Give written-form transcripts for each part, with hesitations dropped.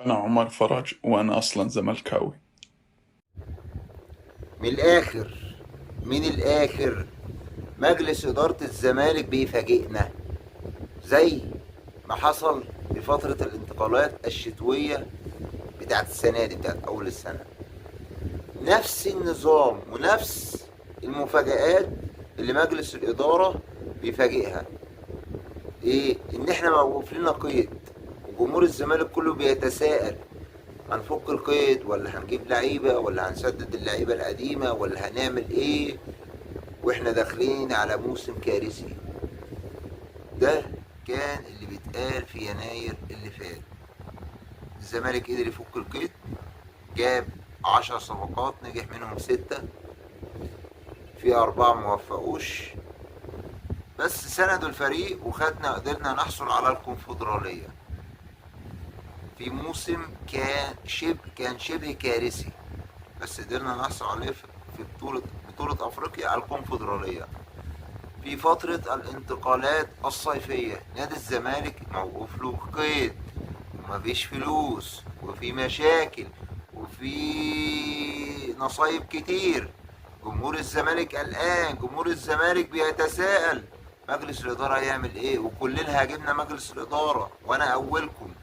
أنا عمر فرج وأنا أصلا زملكاوي. من الآخر، من الآخر مجلس إدارة الزمالك بيفاجئنا زي ما حصل في فترة الانتقالات الشتوية بتاعت السنة دي، بتاعت أول السنة. نفس النظام ونفس المفاجآت اللي مجلس الإدارة بيفاجئها. إيه؟ إن إحنا موقوف لنا قيد، وجمهور الزمالك كله بيتساءل هنفك القيد ولا هنجيب لعيبة ولا هنسدد اللعيبة القديمة ولا هنعمل إيه، وإحنا داخلين على موسم كارثي. ده كان اللي بيتقال في يناير اللي فات. الزمالك قدر يفك القيد، جاب 10 صفقات نجح منهم 6، في 4 موفقوش، بس سندوا الفريق وخدنا قدرنا نحصل على الكونفدرالية في موسم كان شبه كارثي، بس قدرنا نحصل عليه في بطولة أفريقيا الكونفدرالية. في فترة الانتقالات الصيفية نادي الزمالك موقوف له قيد، ومفيش فلوس، وفي مشاكل، وفي نصايب كتير. جمهور الزمالك قلقان، جمهور الزمالك بيتساءل مجلس الإدارة هيعمل إيه، وكلنا هاجمنا مجلس الإدارة، وأنا أولكم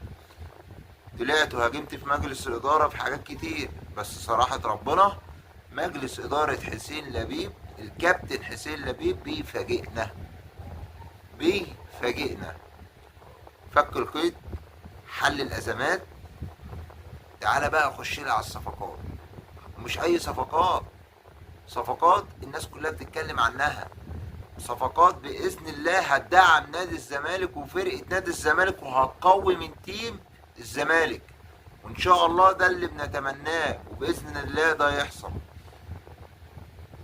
طلعت وهاجمت في مجلس الإدارة في حاجات كتير، بس صراحة ربنا مجلس إدارة حسين لبيب، الكابتن حسين لبيب بيفاجئنا، بيفاجئنا. فك القيد، حل الأزمات. تعالى بقى خش لي على الصفقات، ومش أي صفقات، صفقات الناس كلها بتتكلم عنها، صفقات بإذن الله هتدعم نادي الزمالك وفرقة نادي الزمالك وهتقوي من تيم الزمالك، وإن شاء الله ده اللي بنتمناه وبإذن الله ده يحصل.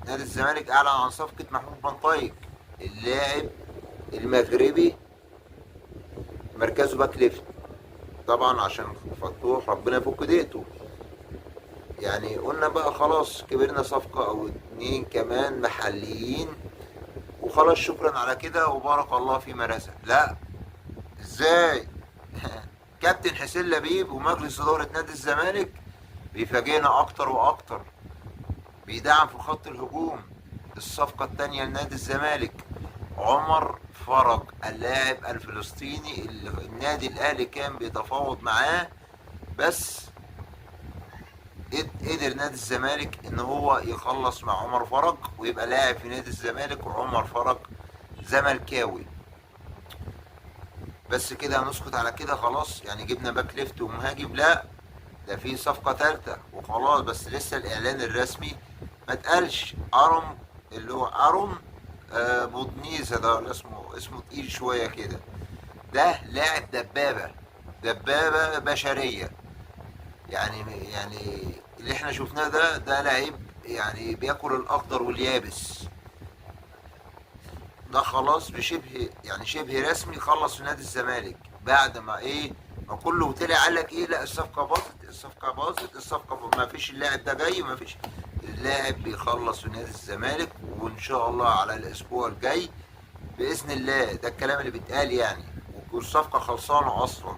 نادي الزمالك أعلن عن صفقة محمود بنطايق اللاعب المغربي، مركزه back left، طبعا عشان فتوح ربنا يفك دقته. قلنا بقى خلاص كبرنا صفقة أو 2 كمان محليين وخلاص، شكرا على كده وبارك الله فيما رزق. لا، ازاي؟ كابتن حسين لبيب ومجلس إدارة نادي الزمالك بيفاجئنا أكتر وأكتر، بيدعم في خط الهجوم. الصفقة التانية لنادي الزمالك عمر فرج اللاعب الفلسطيني اللي النادي الأهلي كان بيتفاوض معاه، بس قدر نادي الزمالك إن هو يخلص مع عمر فرج ويبقى لاعب في نادي الزمالك، وعمر فرج زملكاوي. بس كده هنسكت على كده خلاص؟ جبنا back left ومهاجم؟ لا، ده في صفقة تالتة وخلاص، بس لسه الإعلان الرسمي ما اتقالش. أرون اللي هو أرون، بودنيزا ده، ولا اسمه تقيل شوية كده، ده لاعب دبابة، دبابة بشرية. اللي احنا شفناه ده لعيب بياكل الأخضر واليابس. ده خلاص بشبه، يعني شبه رسمي خلص في نادي الزمالك، بعد ما ايه، ما كله طلع قال لك ايه، لا الصفقة باظت، الصفقة باظت، الصفقة باظت، ما فيش اللاعب ده جاي، ما فيش اللاعب بيخلص في نادي الزمالك، وان شاء الله على الاسبوع الجاي باذن الله. ده الكلام اللي بيتقال والصفقة خلصانة اصلا.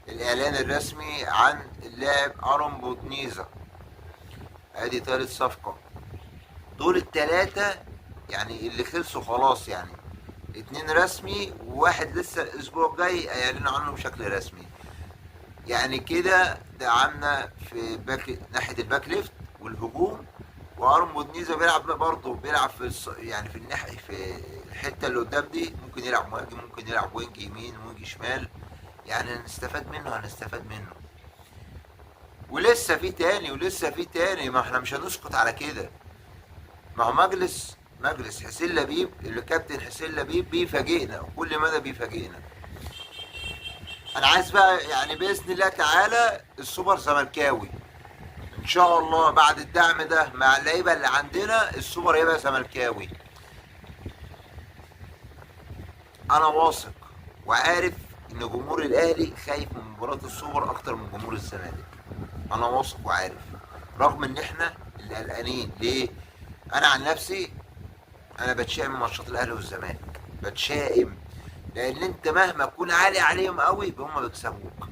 الاعلان الرسمي عن اللاعب ارون بوتنيزا، ادي تالت صفقة. دول التلاتة اللي خلصوا خلاص، 2 رسمي وواحد لسه الاسبوع الجاي هيعلنوا عنه بشكل رسمي. كده دعمنا في ناحية ال back left والهجوم، وارون بودنيزا بيلعب برضه، بيلعب في الص-، يعني في الناحية، في الحتة اللي قدام دي، ممكن يلعب مهاجم، ممكن يلعب wing يمين wing شمال، هنستفاد منه، هنستفاد منه. ولسه في تاني، ولسه في تاني، ما احنا مش هنسكت على كده. ما هو مجلس حسين لبيب اللي كابتن حسين لبيب بيفاجئنا، وكل مدى بيفاجئنا. انا عايز بقى باذن الله تعالى السوبر زملكاوي ان شاء الله بعد الدعم ده مع اللعيبه اللي عندنا، السوبر هيبقى زملكاوي. انا واثق وعارف ان جمهور الاهلي خايف من مباراه السوبر اكتر من جمهور الزمالك، انا واثق وعارف، رغم ان احنا اللي قلقانين. ليه؟ انا عن نفسي انا بتشائم من ماتشات الاهلي والزمالك، بتشائم، لان انت مهما تكون عالي عليهم قوي هم بيكسبوك.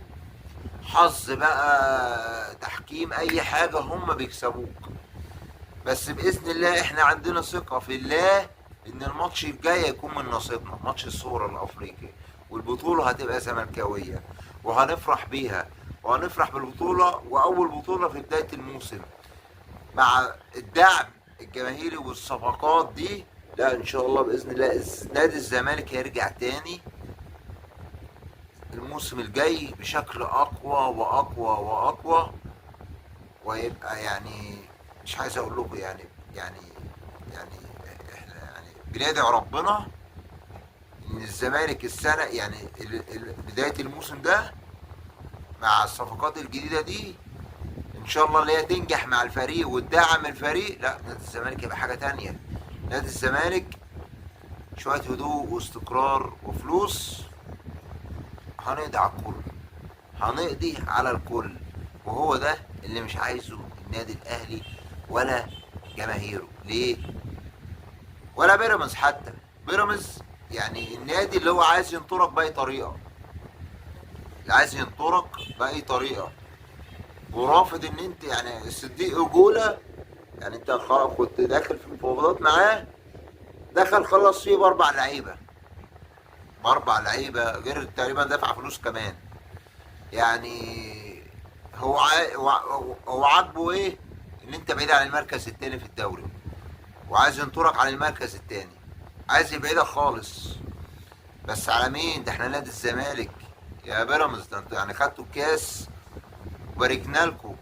حظ بقى، تحكيم، اي حاجة، هم بيكسبوك. بس باذن الله احنا عندنا ثقة في الله ان الماتش الجاي يكون من نصيبنا، ماتش السوبر الافريقي، والبطوله هتبقى زملكاويه وهنفرح بيها، وهنفرح بالبطولة، واول بطوله في بداية الموسم مع الدعم الجماهيري والصفقات دي. لا ان شاء الله باذن الله نادي الزمالك هيرجع تاني الموسم الجاي بشكل اقوى واقوى واقوى، وهيبقى يعني مش عايز اقول لكم يعني يعني يعني احنا يعني بندعي ربنا ان الزمالك السنة يعني بداية الموسم ده مع الصفقات الجديدة دي ان شاء الله اللي هي تنجح مع الفريق وتدعم الفريق، لا نادي الزمالك يبقى حاجة تانية. نادي الزمالك شوية هدوء واستقرار وفلوس، هنقضي على الكل، هنقضي على الكل. وهو ده اللي مش عايزه النادي الاهلي ولا جماهيره. ليه؟ ولا بيراميدز حتى. بيراميدز يعني النادي اللي هو عايز ينطرك باي طريقه، اللي عايز ينطرك باي طريقه، ورافض ان انت يعني الصديق رجوله، يعني انت كنت داخل في مفاوضات معاه، دخل خلص فيه باربع لعيبة، باربع لعيبة غير تقريبا دفع فلوس كمان. يعني هو هو عاجبه ايه؟ ان انت بعيد عن المركز الثاني في الدوري، وعايز ينطرك عن المركز الثاني، عايز يبعدك خالص. بس على مين؟ ده احنا نادي الزمالك يا بيراميدز، ده انتوا يعني خدتوا الكاس وباركنا لكم.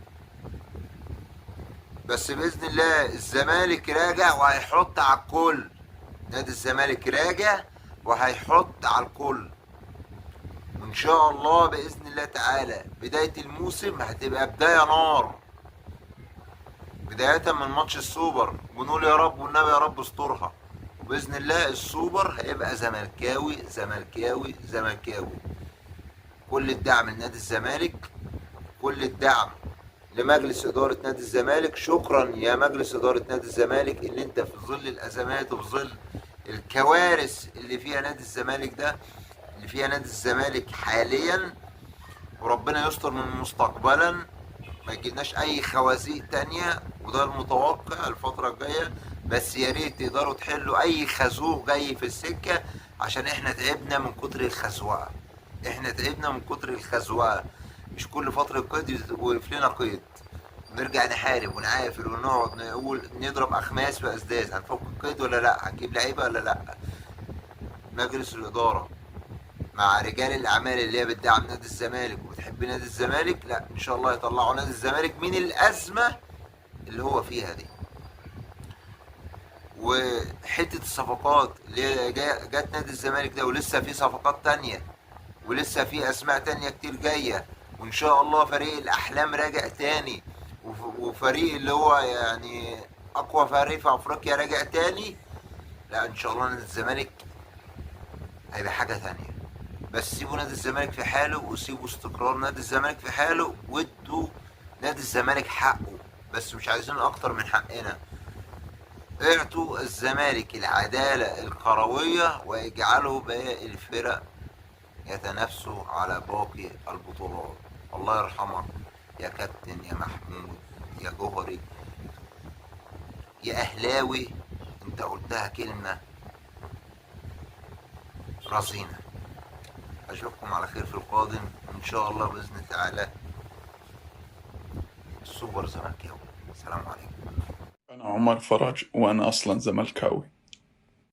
بس باذن الله الزمالك راجع وهيحط على الكل. نادي الزمالك راجع وهيحط على الكل، وان شاء الله باذن الله تعالى بداية الموسم هتبقى بداية نار، بداية من ماتش السوبر، ونقول يا رب والنبي يا رب استرها. وباذن الله السوبر هيبقى زملكاوي زملكاوي زملكاوي. كل الدعم لنادي الزمالك، كل الدعم لمجلس إدارة نادي الزمالك. شكرا يا مجلس إدارة نادي الزمالك اللي انت في ظل الأزمات وفي ظل الكوارث اللي فيها نادي الزمالك ده، اللي فيها نادي الزمالك حاليا، وربنا يستر من مستقبلا ما يجيلناش أي خوازيق تانية، وده المتوقع الفترة الجاية. بس يا ريت تقدروا تحلوا أي خازوق جاي في السكة، عشان احنا تعبنا من كتر الخزوقة، احنا تعبنا من كتر الخزوقة. مش كل فترة قيد وقف لنا قيد، ونرجع نحارب ونعافر ونقعد نقول نضرب أخماس وأسداس، هنفك القيد ولا لأ، هنجيب لعيبة ولا لأ. مجلس الإدارة مع رجال الأعمال اللي هي بتدعم نادي الزمالك وبتحب نادي الزمالك، لأ إن شاء الله يطلعوا نادي الزمالك من الأزمة اللي هو فيها دي. وحتة الصفقات اللي هي جت نادي الزمالك ده، ولسه في صفقات تانية، ولسه في أسماء تانية كتير جاية، وإن شاء الله فريق الأحلام راجع تاني، وفريق اللي هو يعني أقوى فريق في أفريقيا راجع تاني. لا إن شاء الله نادي الزمالك هيبقى حاجة تانية. بس سيبوا نادي الزمالك في حاله، وسيبوا استقرار نادي الزمالك في حاله، وادوا نادي الزمالك حقه، بس مش عايزين أكتر من حقنا. اعطوا الزمالك العدالة الكروية واجعلوا باقي الفرق يتنافسوا على باقي البطولات. الله يرحمك يا كابتن، يا محمود، يا جوهري، يا أهلاوي، انت قلتها كلمة رزينة. أشوفكم على خير في القادم إن شاء الله بإذن تعالى. السوبر زملكاوي. السلام عليكم. أنا عمر فرج وأنا أصلا زملكاوي.